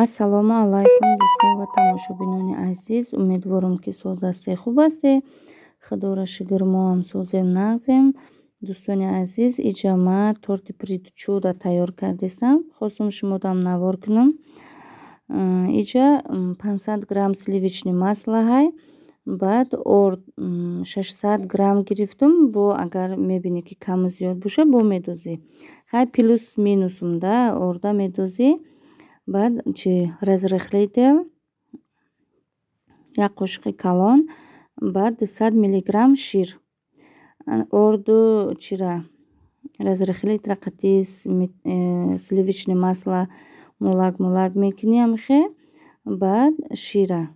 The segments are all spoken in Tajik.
Ассалому алайкум, дӯстон ва тамошобинони азиз. Умедворам, ки соз ҳастед, хуб ҳастед. Худоро шукр, мо ҳам созем, нағзем. Дӯстони азиз, иҷа ма торти причуда тайёр кардистам. Хостум шумодам навор кунам. Иҷа 500 грамм сливочный масло ҳай. Баъд орд 600 грамм гирифтум. Бо агар мебинӣ, ки каму зиёд бошад, бо медозӣ. Хай, плюс минусум да орда медозӣ. Баъд чи, разрыхлитель як қошуқи калон, баъд 200 миллиграмм шир. Орду чира, разрыхлитель ра қатъи сливочный масло мулак мулак мекунӣ ҳамихе. Баъд шира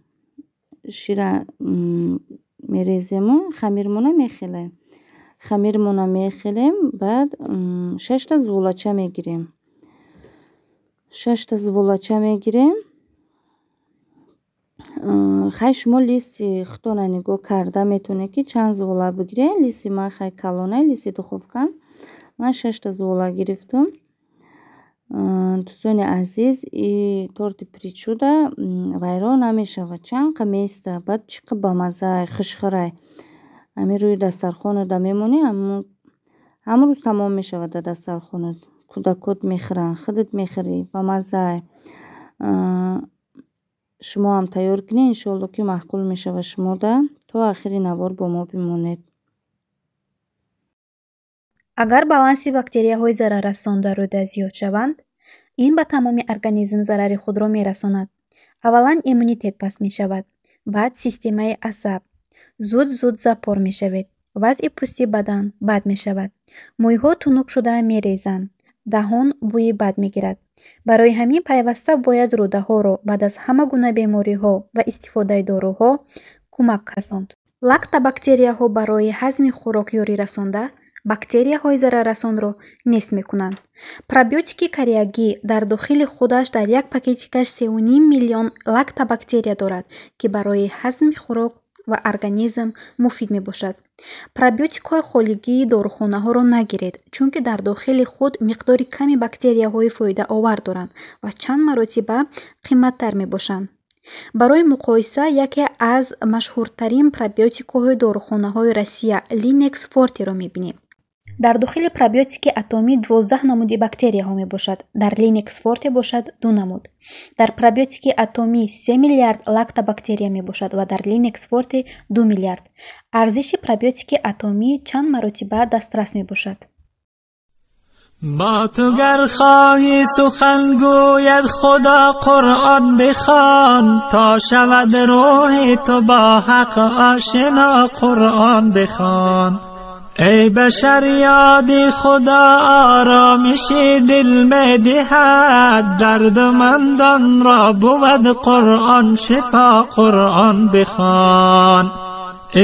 мерезему хамирмона мехелем. Хамирмона мехелем, баъд шашта зуволача мегирем. Шашта зуволача мегирем. Хай, шумо листи худтона нигоҳ карда метавонед, ки чанд зувола бигиред. Листи ман хай калонай, листи духовка. Ман шашта зувола гирифтум. Дӯстони азиз, и торти причуда вайрон намешавад. Чанд қа меиста, баъд чӣ қа бамаззаай, хушхӯрай. Ҳамин рӯи дастархонада мемонӣ, ҳамон рӯз тамом мешавад дар дастархонат. Кӯдакот мехӯранд, худат мехӯрӣ, бамаззаай. Шумо ҳам тайёр кунед, иншоалло, ки маъқул мешавад шумода. То охири навор бо мо бимонед. Агар баланси бактерияҳои зараррасон дар рӯда зиёд шаванд, ин ба тамоми организм зарари худро мерасонад. Аввалан иммунитет паст мешавад, баъд системаи асаб. Зуд-зуд запор мешавед, вазъи пӯсти бадан бад мешавад, мӯйҳо тунук шуда мерезанд, даҳон бӯи бад мегирад. Барои ҳамин пайваста бояд рӯдаҳоро баъд аз ҳама гуна бемориҳо ва истифодаи доруҳо кӯмак расонд. Лактобактерияҳо барои ҳазми хӯрок ёрӣ расонда, бактерияҳои зараррасонро нест мекунанд. Пробиотики Кариагӣ дар дохили худаш дар як пакетикаш 3,5 миллион лактобактерия дорад, ки барои ҳазми хӯрок ва организм муфид мебошад. Пробиотикҳои холигии дорухонаҳоро нагиред, чунки дар дохили худ миқдори ками бактерияҳои фоидаовар доранд ва чанд маротиба қиматтар мебошанд. Барои муқоиса, яке аз машҳуртарин пробиотикҳои дорухонаҳои Россия Линекс Фортеро мебинем. Дар дохили пробиотики Атомӣ 12 намуди бактерияҳо мебошад, дар Линекс Форте бошад ду намуд. Дар пробиотики Атомӣ 3 миллиард лактобактерия мебошад ва дар Линекс Форте 2 миллиард. Арзиши пробиотики Атомӣ чанд маротиба дастрас мебошад. Бо ту гар хоҳӣ сухан гӯяд Худо, Қуръон бихон, то шавад рӯҳи ту бо ҳақ ошно, Қуръон бихон. Эй башар, ёди Худо оромиши дил медиҳад, дардумандон ро бувад Қуръон шифо, Қуръон бихон.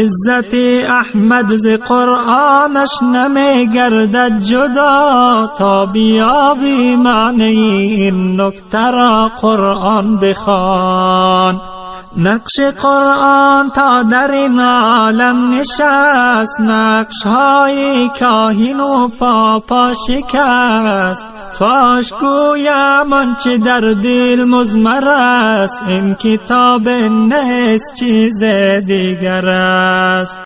Иззати Аҳмад зи Қуръонаш намегардад ҷудо, то биёбӣ маънии ин нуктаро, Қуръон бихон. Нақши Қуръон то дар ин олам нишаст, нақшҳои коҳину попо шикаст. Фош гӯям онче дар дил музмар аст, ин китоб нест, чизи дигар аст.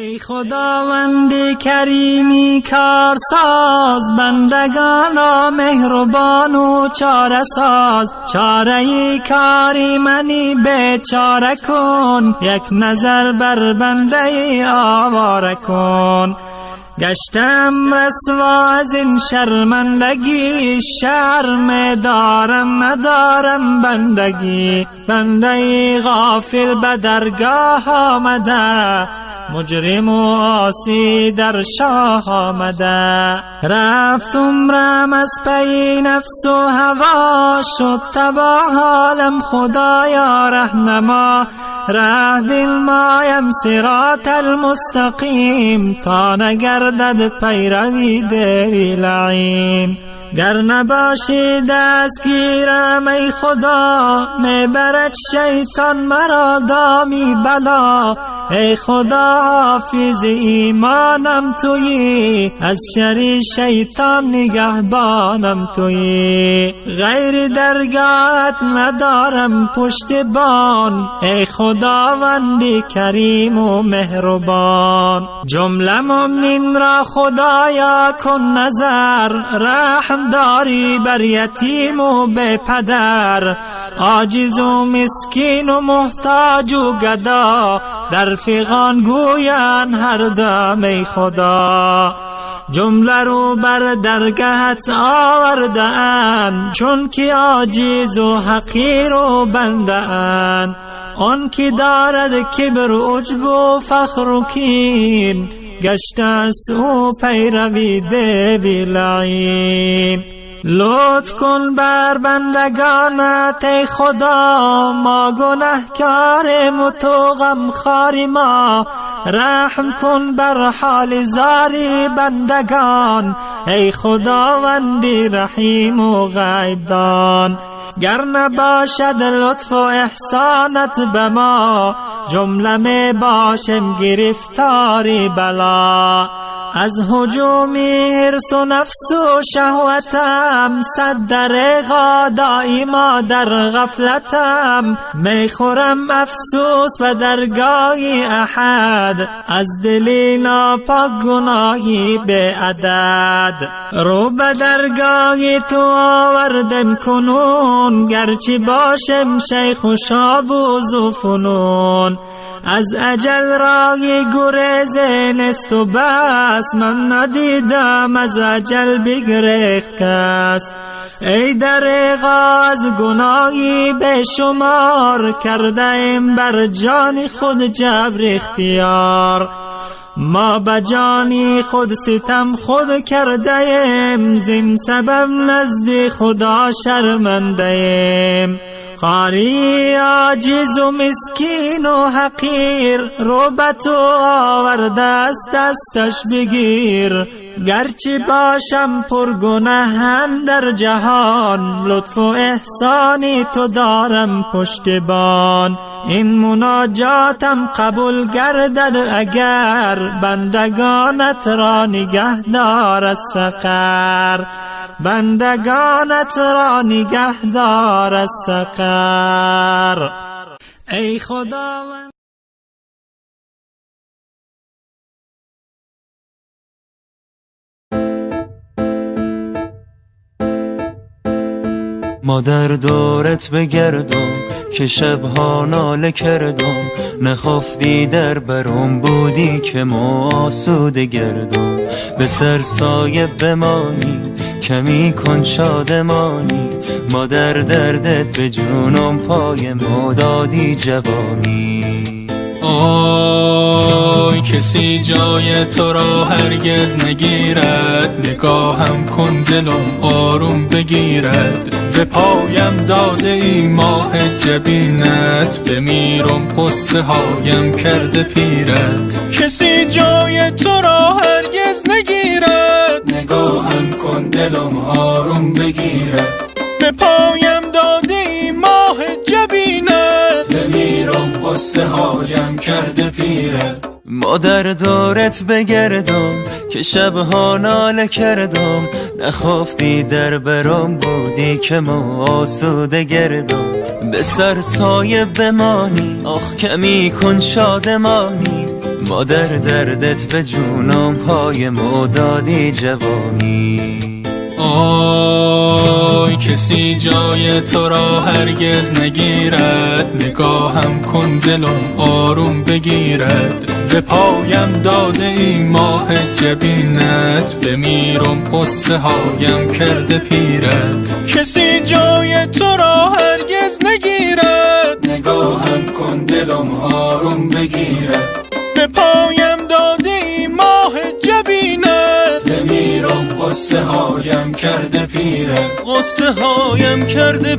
Эй Худованди карими корсоз, бандагонро меҳрубону чорасоз, чораи кори мани бечора кун, як назар бар бандаи овора кун. Гаштам расво аз ин шармандагӣ, шарм дорам, надорам бандагӣ. Бандаи ғофил ба даргоҳ омада, муҷриму осӣ дар шоҳ омада. Рафт умрам аз пайи нафсу ҳаво, шуд табоҳ ҳолам, Худоё, раҳнамо. Раҳ бинмоям сироталмустақим, то нагардад пайрави деви лаин. گر نباشی دستگیرم ای خدا، میبرد شیطان مرا دامی بلا. ای خدا حافظ ایمانم تویی، از شر شیطان نگهبانم تویی. غیر درگاهت ندارم پشتبان، ای خداوند کریم و مهربان. جمله مؤمن را خدایا کن نظر، رحم داری بر یتیم و به پدر. عاجز و مسکین و محتاج و گدا، در فغان گویند هر دم ای خدا. جمله رو بر درگهت آورده اند، چون که عاجز و حقیر و بنده اند. آن که دارد کبر و عجب و فخر و کین، گشته است او پیروی دیو لعین. لطف کن بر بندگانت ای خدا، ما گنهکاریم و تو غمخواری ما. رحم کن بر حال زاری بندگان، ای خداوندی رحیم و غیب دان. گر نباشد لطف و احسانت به ما، جمله می باشم گرفتاری بلا. از هجوم حرص و نفس و شهوتم، صد دریغا دایما در غفلتم. میخورم افسوس و درگاهی احد، از دلی ناپاک گناهی به عدد. رو به درگاهی تو آوردم کنون، گرچه باشم شیخ و شاب و ذوفنون. از اجل راهی گریز نیست و بس، من ندیدم از اجل بگریخت کس. ای دریغا از گناهی به شمار، کرده ایم بر جان خود جبر اختیار. ما به جانی خود ستم خود کرده ایم، زین سبب نزد خدا شرمنده ایم. قاری عاجز و مسکین و حقیر، رو به تو آورده است دستش بگیر. گرچه باشم پرگنه در جهان، لطف و احسانی تو دارم پشتبان. این مناجاتم قبول گردد اگر، بندگانت را نگه دار از سقر. بندگانت را نگه دار از سقر. ای خداوند. مادر دورت بگردم که شبها ناله کردم، نخفتی در برم بودی که ما آسوده گردم. به سر سایه بمانی کمی کن شادمانی، مادر دردت به جونم پای ما دادی جوانی. آی کسی جای تو را هرگز نگیرد، نگاهم کن دلم آروم بگیرد. به پایم داده ای ماه جبینت، بمیرم قصه هایم کرده پیرت. کسی جای تو را هرگز نگیرد، نگاهم کن دلم آروم بگیرد. به پایم داده ای ماه جبینت، بمیرم قصه هایم کرده پیرت. مادر دورت بگردم که شبها ناله کردم، نخفتی در برم بودی که ما آسوده گردم. به سر سایه بمانی آخ کمی کن شادمانی، مادر دردت به جونم پای ما دادی جوانی. آی کسی جای تو را هرگز نگیرد، نگاهم کن دلم آروم بگیرد. به پایم داده ای ماه جبینت، بمیرم قصه هایم کرده پیرت. کسی جای تو را هرگز نگیرد، نگاهم کن دلم آروم بگیرد. به پایم داده ای ماه جبینت، بمیرم قصه هایم کرده پیرت. قصه هایم کرده.